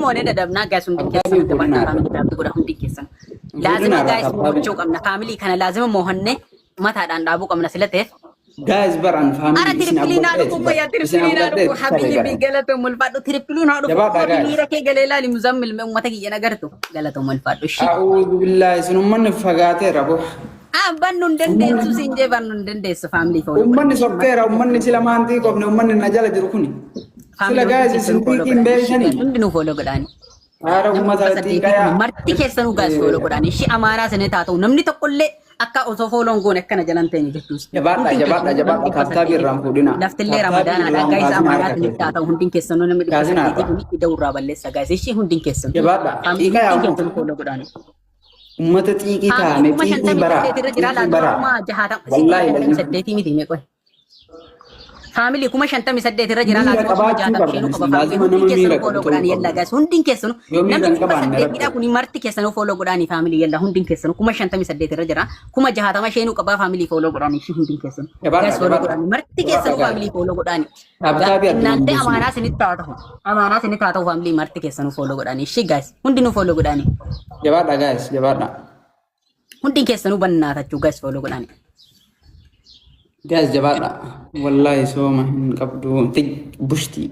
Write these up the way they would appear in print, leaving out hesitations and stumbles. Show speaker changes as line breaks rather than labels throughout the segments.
Moone dadhabnaa guys hundi
Tap
keessan
tap
jabaadhaa
godhinaa.
family tap godha hundi keessan. Laazima
Godhinaa
guys
tap tap.
mo'achuu qabna family kana laazima moo'annee mataadhaan dhaabuu qabna sila ta'eef.
Guys baran
Ara
family isin
triple naa
abboodheeti
dhufu
bara.
fayyaa
Isin
triple naa dhufu
abboodheeti saree
habibi
bara.
galatoom ulfaadhu triple naa dhufu
Jabaadhaa
kooti
guys.
miira kee galee ilaali muzammil mee uummata kiyya nagartu galatoom ulfaadhu ishii.
A'uudhu billaahi isin uummanni fagaateera bo.
Ah bannu hin dandeessu siin jee bannu hin dandeessu family follow godha.
Uummanni sokkeera uummanni sila maantii qofne uummanni na jala jiru kuni. Sila
Family hundi
guys isin
keessanuu follow
xiiqiin
godhaan ishii
beektanii.
hundinuu follow godhaani.
Haara
Namni
uummata
dhibba saddeetii
xiiqayaa.
kun marti keessanuu guys follow godhaan ishii amaaraa isinii taa ta'u namni tokkollee akka osoo follow hin goone akkana jalan teenye jechuus.
Jabaadhaa
Hundin
jabaadhaa
keessanuu namni
jabaadhaa
dhibba
tap tap
saddeetii
irraan
kun
fuudhinaa.
laftillee
Tap tap
ramadaanaadha
irraan
guys
kaasinaa
amaaraa
harka
isinitti haa
keessan.
ta'u hundin keessanuu namni dhibba
Kaasinaa
saddeetii
irraa.
kun ida'u irraa balleessa guys ishii hundin keessanuu.
Jabaadhaa.
Family
Xiiqayaa
hundin
immoo.
keessanuu follow godhaan.
Uummata xiiqii
Family
taane
kuma
xiiqii
shantamii
baraa.
saddeet irra jira
Xiiqii
laazima
baraa.
kuma jahaatam si kuma
Wallaahi
shantamii
lazim.
saddeetii miti meeqoy. Family 58,000 irra jira
Miira
laazima kuma
qabaachuu
jaatam
qabdan
sheenuu
isin
qaba family
laazima
hundin
nama
keessanuu
miira
follow
qabu ta'uu
godhaani yalla
qabdu.
guys hundin keessanuu
Yoo miira
namni
hin
dhibba
qabaanne
saddeetidha
rakkoo.
kuni marti keessanuu follow godhaani family yalla hundin keessanuu 58,000 irra jira 60,000 sheenuu qaba family follow godhaani ishii hundin keessanuu
Jabaadhaa
guys follow
jabaadhaa.
godhaani marti
Jabaadhaa
keessanuu
guys.
family follow godhaani
Tap tap addunyaa
Innaante
buusina.
amaanaa isinitti haa ta'u amaanaa isinitti haa ta'u family marti keessanuu follow godhaani ishii guys hundinuu follow godhaani
Jabaadhaa guys jabaadhaa.
hundin keessanuu bannaatachuu guys follow godhaani.
Guys jabaadhaa. Wallaahi sooma hin qabdu. Bushtii.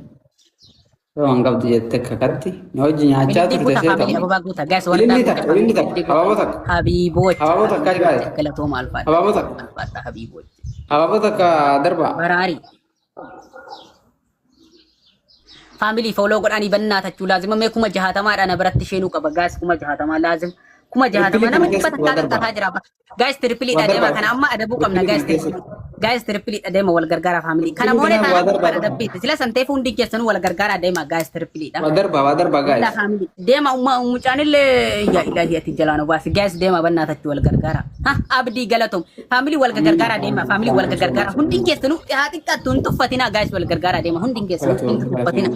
Sooma hin qabdu jettee kakatti. Na wajji nyaachaa
Ililli
turte
guutaa
seeta.
family ababaa guutaa guys wardaa
Ililli
guutaa
takka ililli
family
takka
ililli guutaa
habaaboo takka.
habiibooch
Habaaboo takka
habiibooch
guys.
galatooma alfaadha
Habaaboo takka.
alfaadha habiibooch
Habaaboo takka darbaa.
baraari family follow godhaanii bannaa tachuu laazima mee 60,000dha na biratti isheenuu qaba guys 60,000 laazima 60,000
Triple
nama
kana
dhibba
keessatti waa
takkaa
darbaa.
qaqqataa jira guys triple
Waa
dha deema
darbaa.
kana amma adabuu qabna
Triple
guys
kana keessatti.
Triple guys triple dha deema wal gargaaraa family kana
Triple
moonee
kana waa
taana
darbaa
kana
dhufa.
dabbiitti sila santeef hundi keessanuu wal gargaaraa deema guys triple dha.
Waa darbaa waa darbaa
Yalla
guys.
family deema umma mucaanillee yaa ilaahi ati jalaan obaasi guys deema bannaa tachuu wal gargaara ha abdii galatom family wal gargaara deema family wal gargaara hundin keessanuu haa xiqqaattu hin tuffatina guys wal gargaara deema hundin keessanuu hin tuffatina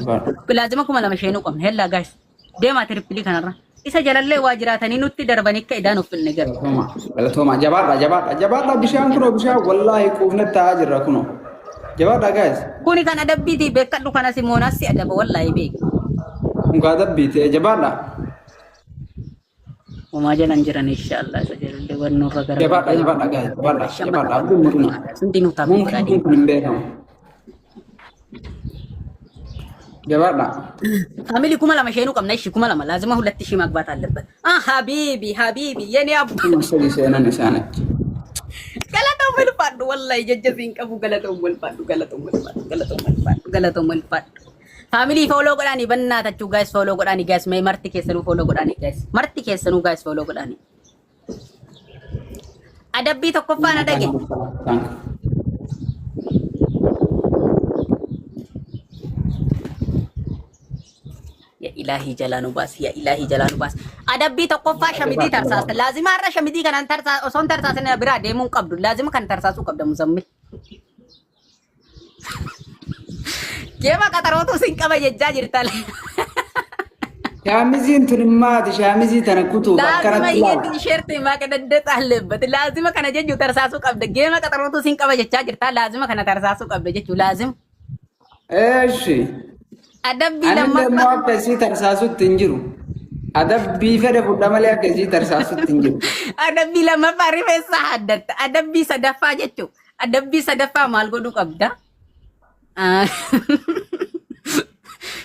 laazima 2,000 sheenuu qabna hellaa guys deema triple kanarra isa jalallee waa jiraatanii nutti darbanii akka idaan uffinne gara
Galatooma galatooma jabaadhaa jabaadhaa jabaadhaa bishaan kunoo bishaan wallaahi quufne taa'aa jirra kunoo. Jabaadhaa guys.
Kuni kan adabbiiti beekadhu kanas immoo nasi adaba wallaahi beek.
Kun kaa adabbiiti jabaadhaa.
Homaa jalan jiran inshaallah isa jalallee wannu irra gara
Jabaadhaa jabaadhaa guys jabaadhaa jabaadhaa abdiin murina.
Hundinuu tap godhaa
Mumkin kun hin beekamu. Jabaadhaa.
Family 2,000 isheenuu qabna ishi 2,000 laazima ሁለት ሺህ ማግባት አለበት። አ ሀቢቢ ሀቢቢ የኔ አባ
3,000 seenan isaan achi.
Galatoom ulfaadhu wallahi jecha siin qabu galatoom ulfaadhu galatoom ulfaadhu galatoom ulfaadhu galatoom ulfaadhu. Family follow godhaanii bannaa tachuu guys follow godhaanii guys mee marti keessanuu follow godhaanii guys marti keessanuu guys follow godhaanii. Adabbii tokkoffaa na dhage.
Thank.
Ya ilaahii jalaa nu baasi ya ilaahii jalaa nu baasi. Adabbii tokkoffaa shamidii tarsaasta. Laazima har'a shamidii kanaan tarsaa osoo hin tarsaasin biraa deemuu hin qabdu. Laazima kan tarsaasuu qabda muzammil. Geema qaxarootu sin qaba jechaa jirta.
Shaamiziin tun maati shaamizii tana kutuuf
Laazima
akkanatti
iyyee
laala.
tiisheertii maaqadaddeet alleebbat. Laazima kana jechuu tarsaasuu qabda. Geema qaxarootu sin qaba jechaa jirta. Laazima kana tarsaasuu qabda jechuu laazima.
Eeshi.
Adabbii
Ani immoo
lammaffaa.
akka isii tarsaasutti hin jiru. Adabbii fedhe fudha malee akka isii tarsaasutti hin jiru.
Adabbii lammaffaa rifeensa haddatta. Adabbii sadaffaa jechuu. Adabbii sadaffaa maal godhuu qabda? Ah,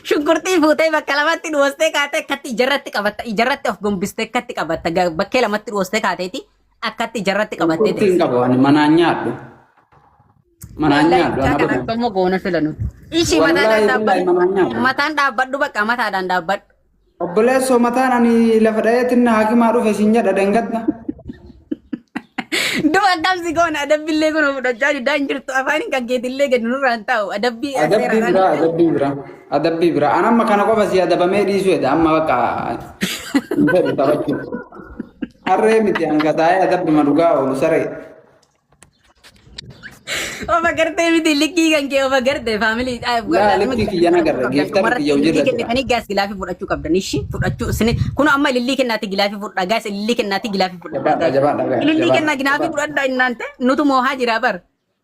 Shunkurtii fuutee bakka lamatti dhoostee kaatee akkatti ijarratti qabatta. Ijarratti of gombistee akkatti qabatta. Bakkee lamatti dhoostee kaateeti akkatti ijarratti qabattee
Shunkurtii hin
teessa.
qabu ani manaan nyaadhu. Manaan
Wallahi
nyaadhu
mucaa
ana
kana
godhu.
akka immoo goona fila nuti. Ishii mataadhaan
Wallaahi billahi
dhaabbadhu.
manaan nyaadhu.
Mataan dhaabbadhu bakka mataadhaan dhaabbadhu.
Obboleessoo mataan ani lafa dhayeetin hakimaa dhufe siin jedha dhengadda.
Duba akkam si goona adabbillee kun fudhachaa diddaa hin jirtu afaan hin kankeetillee gadi nurraa hin taa'u adabbii
Adabbii
seeraadhaan.
biraa adabbii biraa adabbii biraa an amma kana qofa si adabamee dhiisuu jedha amma bakka hin fedhu taphachuu. Harree miti hanga taa'ee adabbima dhugaa oolu saree.
Of agartee miti likkii kan kee of agartee family.
Laa likkii kiyya na agarre gifter kiyya hojiirra jira.
Kennitanii guys glove fudhachuu qabdan ishi fudhachuu isin kun amma ilillii kennaati glove fudhaa guys ilillii kennaati glove fudhaa.
Jabaadha jabaadha guys
Ilillii
jabaadha.
kennaa glove fudhadhaa innaan ta'e nutu moohaa jira bar.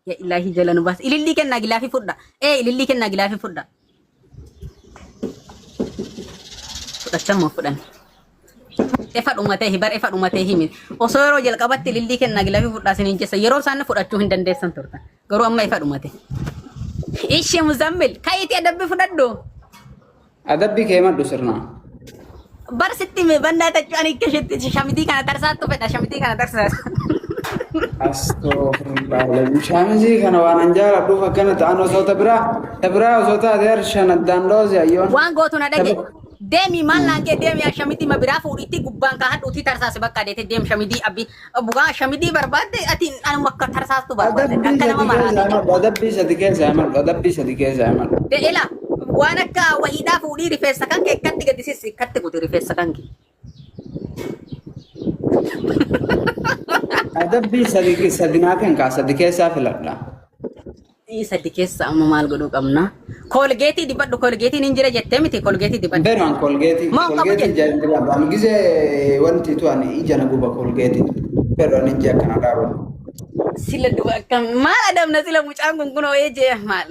Ya ilaahi jala nu baas. Ilillii kennaa glove fudhaa. Ee ilillii kennaa glove fudhaa. Fudhachammoo fudhan. Ifa dhumatee bar ifa dhumatee himi. Osoo yeroo jalqabatti ilillii kenna gilabii fudhaa isiniin jessa yeroo isaan fudhachuu hin dandeessan turtan. Garuu amma ifa dhumate. Ishee Muzammil ka'iitii adabbii fudhadhu.
Adabbii kee madhu sirnaa.
Bar sitti hime bannaa tachuu ani akka isheetti shamitii kana tarsaattu fedha shamitii kana tarsaatu.
Astaghfirullah. Shaamizii kana waan an jaaladhuuf akkana ta'an osoo ta biraa ta biraa osoo taate harshan addaan dhoose ayyoon.
Waan gootu na dhage. Deemi maal naan kee deemi shamidii ma biraa fuudhiitti gubbaan kaa hadhuutii tarsaase bakka deete deem shamidii abbi bugaa shamidii barbaadde ati anuma akka tarsaastu barbaadde
Adabbii
akka nama
sadi keessaa
maraate.
himadhu. Adabbii sadi keessaa himadhu. Adabbii sadi keessaa himadhu.
De ila waan akka wahiidhaa fuudhii rifeensa kan kee akkatti gadi sissi akkatti kuti rifeensa kan kee.
Adabbii sadi sadi naa kenkaa sadi keessaa filadha.
Sadi keessa amma maal godhuu qabna? Koolgeetii dibadhu koolgeetiin hin jira jettee miti koolgeetii dibadhu.
Beenu an kolgeetii
Moo qabu
kolgeetii
jette?
ija hin dibadhu. An gizee wanti tu ani ija na guba kolgeetii. Fedhu an ija akkana dhaabu.
Sila duba akkam maal adamna sila mucaan kun kunoo eejee maal?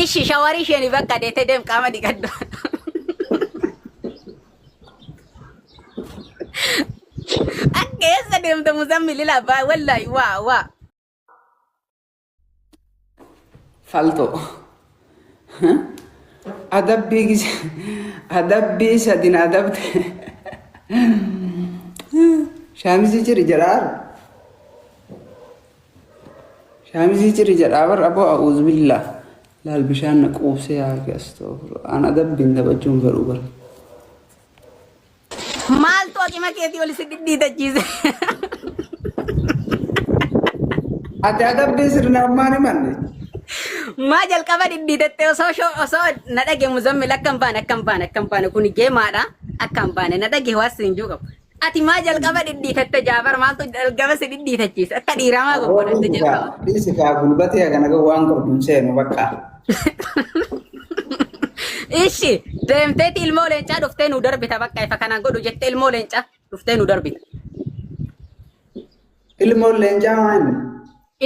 Ishi shawarii isheen bakka deetee deem qaama dhiqadhu. Akka eessa deemta muzammil ilaa baa wallaahi waa waa.
Faltoo. Adabbii gise adabbii sadin adabde. Shaamizii ciri jedhaa. Shaamizii ciri jedhaa bar aboo a'uuzubillah. Laal bishaan na quubsee yaa astaghfirullah. An adabbiin taphachuun fedhu bar.
Maaltu haqima keetii ol si dhidhiitachiise?
Ati adabbii sirnaan maal himanne?
Maa jalqaba dhidhiitatte osoo osoo na dhage muzammil akka hin baane akka hin baane akka hin baane kun geemaadha akka hin baane na dhage waan siin jiru qabu. Ati maa jalqaba dhidhiitatte Jaafar maaltu jalqaba si dhidhiitachiise akka dhiiraa maa goggodhatte jalqaba.
Dhiisi kaa gulbatee kana gahu waan qabdu hin seenu bakka.
Ishi deemteeti ilmoo leencaa dhuftee nu darbita bakka ifa kanaan godhu jettee ilmoo leencaa dhuftee nu darbita.
Ilmoon leencaa maali?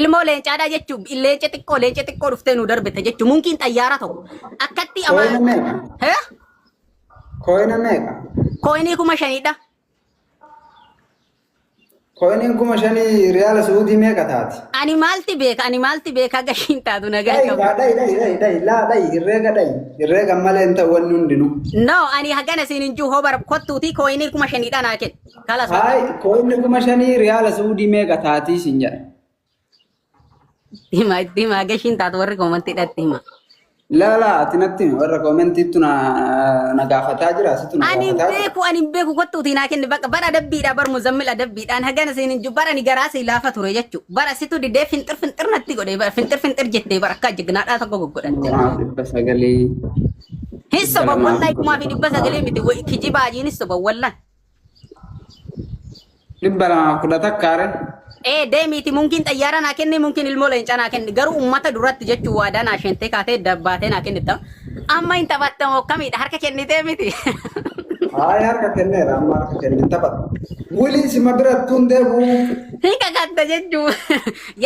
Ilmoo leencaadhaa jechuun leenca xiqqoo leenca xiqqoo dhuftee nu darbita jechuun munkiin xayyaara tokko akkatti ama.
Kooyina meeqa?
Hee?
Kooyina meeqa?
Kooyinii 5,000dha.
Kooyiniin 5,000 riyaala Suudii meeqa taati?
Ani maalti beeka ani maalti beeka gashiin taatu nagaa
Dhayi
qabu.
kaa dhayi dhayi dhayi dhayi laa dhayi herreega dhayi herreega malee hin ta'u wanni hundinuu.
No ani hagana siin hin jiru hoo bara kottuutii kooyinii 5,000dha naa kenni. Kalas bakka.
Hayi kooyinni 5,000 riyaala Suudii meeqa taatii siin jedha.
Hima itti hima gashiin taatu warri koomantiidha itti hima.
Laa laa ati natti himi warra koomentiittu na na gaafataa jira situ na
Ani hin
gaafataa jira.
beeku ani hin beeku kottuutii naa kenni bakka bara adabbiidha bar muzammil adabbiidhaan hagana siin hin jiru bara ani garaa sii laafa ture jechu bara situ didee finxir finxir natti godhe bara finxir finxir jettee bara akka jignaadhaa tokko goggodhatte.
2900.
Hin
dhibba
soba
lamaa fi
wallahi 9,900 miti kijibaa ajiinis soba wallahi.
211 are.
Ee deemiiti munkiin xayyaara naa kenni munkiin ilmoo leencaa naa kenni garuu ummata duratti jechuun waadaa naa sheentee kaatee dabbaatee naa kennita. Amma hin taphattamu akkamiidha harka kennitee miti.
Hayi harka kenneera amma harka kenne taphata. Wiliin sima birattuu hin deebi'u.
Hin kakatta jechuu.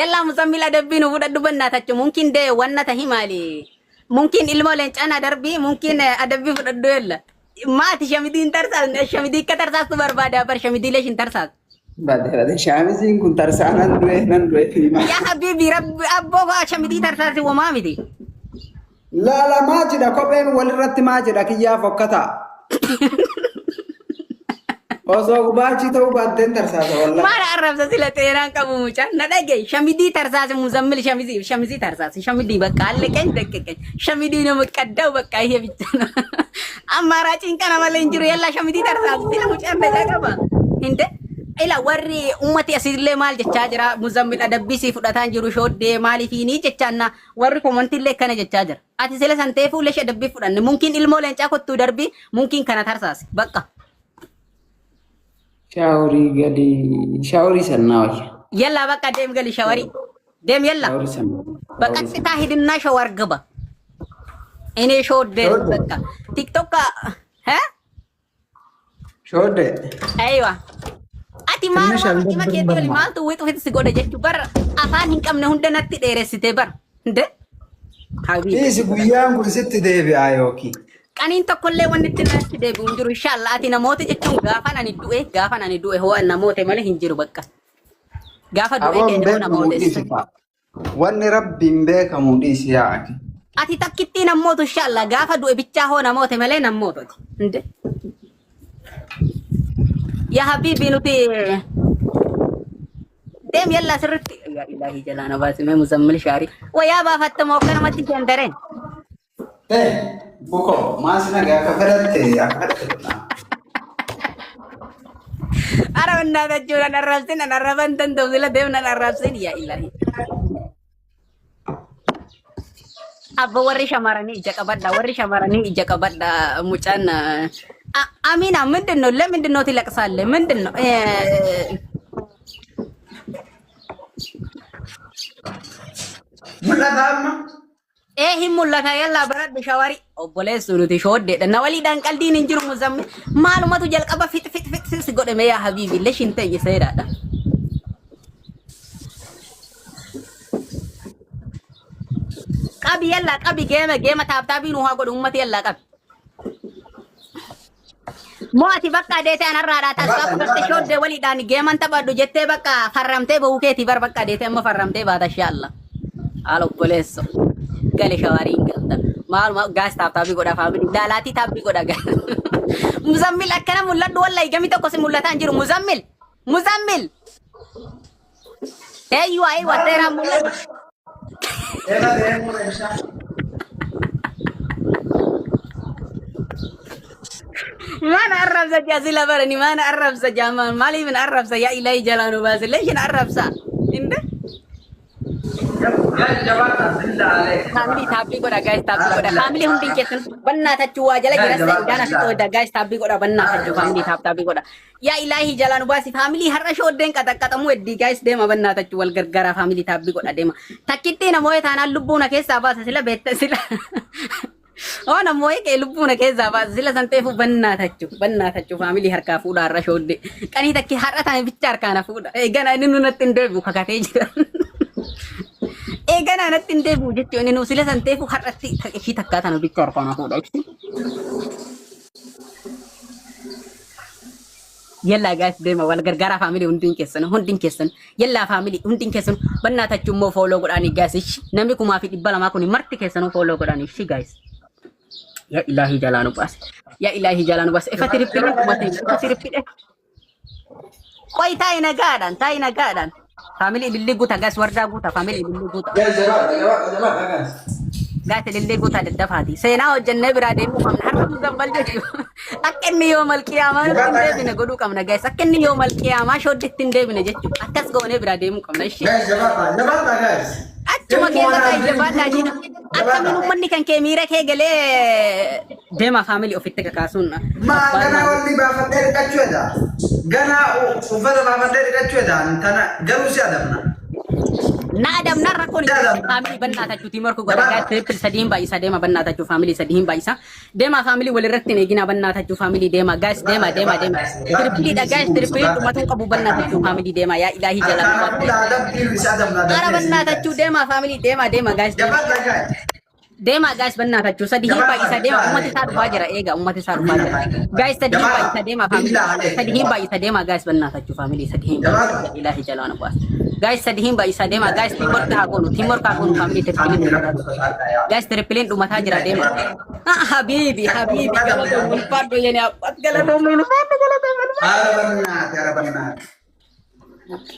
Yallaa muzammil adabbii nu fudhadhu bannaatachu munkiin dee wanna tahi maali. Munkiin ilmoo leencaa naa darbii munkiin adabbii fudhadhu yalla. Maati shamidii hin tarsaasne shamidii akka tarsaastu barbaada bar shamidiilee hin tarsaastu.
Bade bade shaamisiin kun tarsaa nan du'e nan du'e fiima.
Yaa habibi rabbi abboo koo shamidii tarsaasi womaa miti.
Laala maa jedha kopheen walirratti maa jedha kiyyaa fokkataa. Osoo gubaachii ta'uu baatteen tarsaasa wallahi.
Maara arrabsa sila xeeraan qabu mucaan na dhagaye shamidii tarsaasi muzammil shamizii shamizii tarsaasi shamidii bakka alleqeen daqqeqeen shamidii nama qaddaa'u bakka ishee bicha ammaaraaciin kana malee hin jiru yallaa shamidii tarsaasi sila mucaan nagaa qaba hinde ila warri ummati asillee maal jechaa jira muzammil adabbii sii fudhataan jiru shooddee maaliifiinii jechaanna warri komantillee akkana jechaa jira ati sila san ta'eefuu lesh adabbii fudhanne mumkiin ilmoo leencaa kottuu darbii mumkiin kana tarsaasi bakka.
Shaaworii gali shaaworii sannaa wayya.
Yalla bakka deem gali shawarii. Deem yalla.
Shaaworii sannaa.
በቀጥታ ሂድና ሸወር ግባ። እኔ ሾደ
ሾደ።
በቃ ቲክቶክ እ
Shooddee.
አይዋ ati maal
Tinnish
waan dhima
adabbiin
keetii oli
barma.
maaltu wixu ofitti si godha jechuu bar afaan hin qabne hunda natti dheeressite bar እንደ ሀቢቢ
Dhiisi guyyaan kun sitti deebi'a yookiin.
Qaniin tokkollee wanni itti natti deebi'u hin jiru. Inshallah ati namoota jechuun gaafan ani du'e gaafan ani du'e hoo namoota malee hin jiru bakka. Gaafa du'e
Aboon
kee hoo
beekamu
namoota.
dhiisi fa'a. Wanni rabbiin beekamu dhiisi yaa ati.
Ati takkittii namootu inshallah gaafa du'e bichaa hoo namoota malee namoototi. Inde. Yaa habiibi nuti deem yallaa sirritti. Yaa ilaahi jalaa na baasi mee muzammil shaarii. Wayaa baafattamoo akkanumatti jandareen.
Eh, buko, maas nagaa akka fedhatte akka fedhatte godha.
Ara በእናታችሁ nan arrabsin nan arraban danda'u sila deem nan arrabsin yaa ilaahi. Abba warri shamaranii ija qabadha warri shamaranii ija qabadha mucaan አሚና ምንድን ነው? ለምንድን ነው ትለቅሳለህ? ምንድን ነው?
Mul'ata amma?
Ee hin mul'ata yallaa baradhu shawarii obboleessu nuti shooddeedha na waliidhaan qaldiin hin jiru muzammil maalumatu jalqaba fix fix fix si godhame yaa habiibi lesh hin ta'e seeraadha. Qabi yallaa qabi geema geema taaptaabii nu haa godhu ummati yallaa qabi. Moo ati bakka deetee anarraadhaa tasfaa fudhatte shooddee waliidhaan geeman taphadhu jettee bakka farramtee bahuu keetii bar bakka deetee amma farramtee baata inshaalla. Haala obboleesso gale shawariin galta. Maaluma gaas taaptaabii godha faamilii laalaatii taapbii godha gaa. Muzammil akkana mul'adhu wallahi gami tokko si mul'ataa hin jiru Muzammil Muzammil. Eeyyuu ayiwa seeraan mul'adhu.
Eeba deemuu inshaa.
Maana arrabsa jaa sila barani maana arrabsa jaa maaliif hin arrabsa yaa ilaahi jalaa nu baase leesh hin arrabsa. Inde? Family taapii godha guys taapii godha. Family hundi keessan bannaatachuu waa jala jira idaan asitti hodha guys taapii godha bannaatachuu family taap taapii godha. Yaa ilaahi jalaa nu baasi family har'a shooddeen qaxaqqaxamuu heddii guys deema bannaatachuu wal gargaara family taapii godha deema. Takkittii namoota taanaan lubbuu na keessaa baasa sila beekta sila. Oo namoota kee lubbuu na keessaa baasa sila san ta'eefu bannaatachuu bannaatachuu family harkaa fuudha har'a shooddee. Qanii takki har'a taane bicha harkaa na fuudha. Eegana inni nu natti hin deebi'u kakatee jira. Eegana natti hin deebi'u jechuun inni nu sila san ta'eefu har'atti ishii takkaa tana bicha harkaa na fuudha. Yallaa guys deema wal gargaaraa family hundiin keessan hundiin keessan yallaa family hundiin keessan bannaatachuu immoo follow godhaanii guys ishi namni 2,200 kun marti keessanuu follow godhaanii ishi guys. Yaa ilaahi jalaa nu baase. Yaa ilaahi jalaa nu baase. Ifa tiriphidhe dhumate ifa tiriphidhe. Qoy taa'i nagaadhaan taa'i nagaadhaan. Family ilillii guuta guys wardaa guuta family ilillii guuta.
Guys, jabaadha, jabaadha, jabaadha, guys.
Guys ilillii guuta daddafaati. Seenaa hojjennee biraa deemuu qabna. Har'a muzammil jechuudha. Akka inni yoo malqiyaamaa nutti hin deebine godhuu qabna guys. Akka inni yoo malqiyaamaa shoodditti hin deebine jechuudha. Akkas goonee biraa deemuu qabna. Ishii.
Guys, jabaadha, jabaadha, guys.
Achuma keessa taa'e jabaadhaa jedha. Akkamiin uummanni kan kee miira kee galee deema family ofitti kakaasuun.
Maa ganaa wanni baafadhee dhiqachuu edha. Ganaa uffata baafadhee dhiqachuu edha. Tana garuu si adabna.
Na adamna rakkoon
Si adabna.
Family bannaatachuu teamwork godha guys triple sadiin baay'isa deema bannaatachuu family sadiin baay'isa deema family walirratti hin eegina bannaatachuu family deema guys deema deema deema tripleidha guys triple dhumatuu qabu bannaatachuu family deema yaa ilaahi jalaa nu
Harkaan
baafte.
fuudha adabbii si adabna
Ara
adabbii si
bannaatachuu deema family deema deema guys deema.
Jabaadha guys.
Deema guys bannaatachuu sadii hin baay'isa deema ummati isaa dhufaa jira eega ummati isaa dhufaa jira guys sadii hin baay'isa deema family sadii hin baay'isa deema guys bannaatachuu family sadii hin baay'isa yaa ilaahi jalaa nu baase guys sadii hin baay'isa deema guys teamwork haa goonu teamwork haa goonu family tripleiin guys tripleiin dhumataa jira deema ah habiibi habiibi galatoom ulfaadhu yene abbat galatoom ulfaadhu galatoom ulfaadhu
Arabannaati, arabannaati.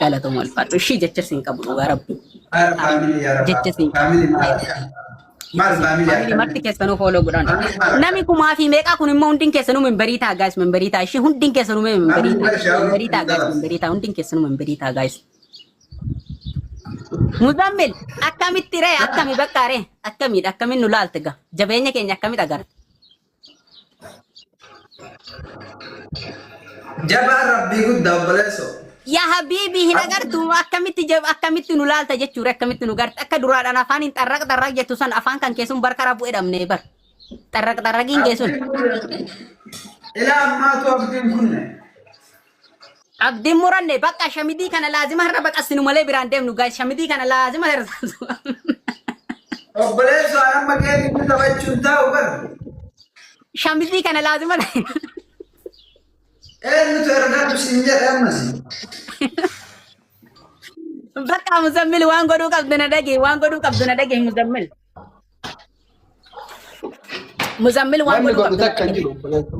galatoom ulfaadhu ishii jecha siin qabu dhugaa rabbi
Ara family, ara
jecha siin qabu.
family maal akkam? Maal family
Family
akkam?
marti keessanuu follow godhan. Nami kumaa fi meeqaa kun immoo hundin keessanuu memberii ta'a guys memberii ta'a. Ishii hundin keessanuu memberii ta'a. Memberii ta'a guys memberii ta'a. Hundin keessanuu memberii ta'a guys. Muzammil akkamitti ree akkami bakka ree akkamiidha akkamiin nu laalte ga jabeenya keenya akkamitti agarta.
Jabaan rabbii guddaa obboleessoo.
Yaa habiibi hin agartu akkamitti akkamitti nu laalta jechuudha akkamitti nu garta akka duraadhaan afaan hin xarraq xarraq jettu san afaan kan keessun barka rabu jedhamne bar xarraq xarraqiin keessun.
Ilaa ammaatu abdiin kunne.
Abdiin muranne bakka shamidii kana laazima har'a baqassinu malee biraan deemnu guys shamidii kana laazima hir'isaasu.
Obboleessoo amma keenya taphachuun taa'u bar.
Shamizii kana laazima.
Eenyutu ergadhu siin jedhe ammas.
Bakka Muzammil waan godhuu qabdu na dhagee waan godhuu qabdu na dhagee Muzammil. Muzammil waan
Wanni
godhuu
godhu
qabdu na
takka hin
dhagee.
jiru obboleessa.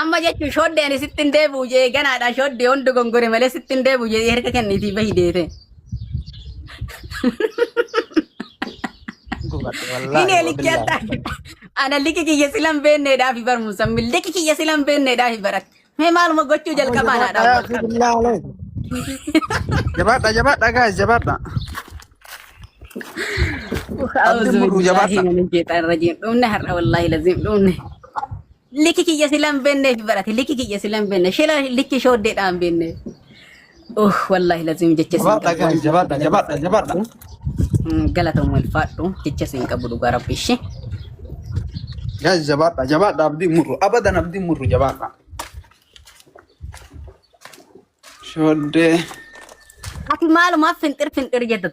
Amma jechuun shooddeen sitti hin deebi'u jee ganaadha shooddee hundi gongore malee sitti hin deebi'u jee harka kenniitii bahi deete.
Gubadhe
Inni
wallaahi
likkii
wabillaahi.
adda ana likki kiyya silan beenneedhaaf bar Muzammil likki kiyya silan beenneedhaaf barat. Mee maaluma gochuu
Ammoo
jalqabaa
jabaadha
naadhaaf
yaa
wal
akhi
qabde.
billaa alayk. Jabaadha jabaadha guys jabaadha.
أعوذ
Abdiin murru
بالله
jabaadha.
من الشيطان الرجيم dhumne har'a wallahi lazim dhumne likki kiyya silan beenne fi barate likki kiyya silan beenne shila likki shooddeedhaan beenne uh wallahi lazim jecha sin
Jabaadha
qabu
guys jabaadha jabaadha jabaadha.
galatamu ulfaadhu jecha sin qabu dhugaa rabbi ishee
Guys jabaadha jabaadha abdiin murru abadan abdiin murru jabaadha. Shooddee.
Ati maalumaaf finxir finxir jetta.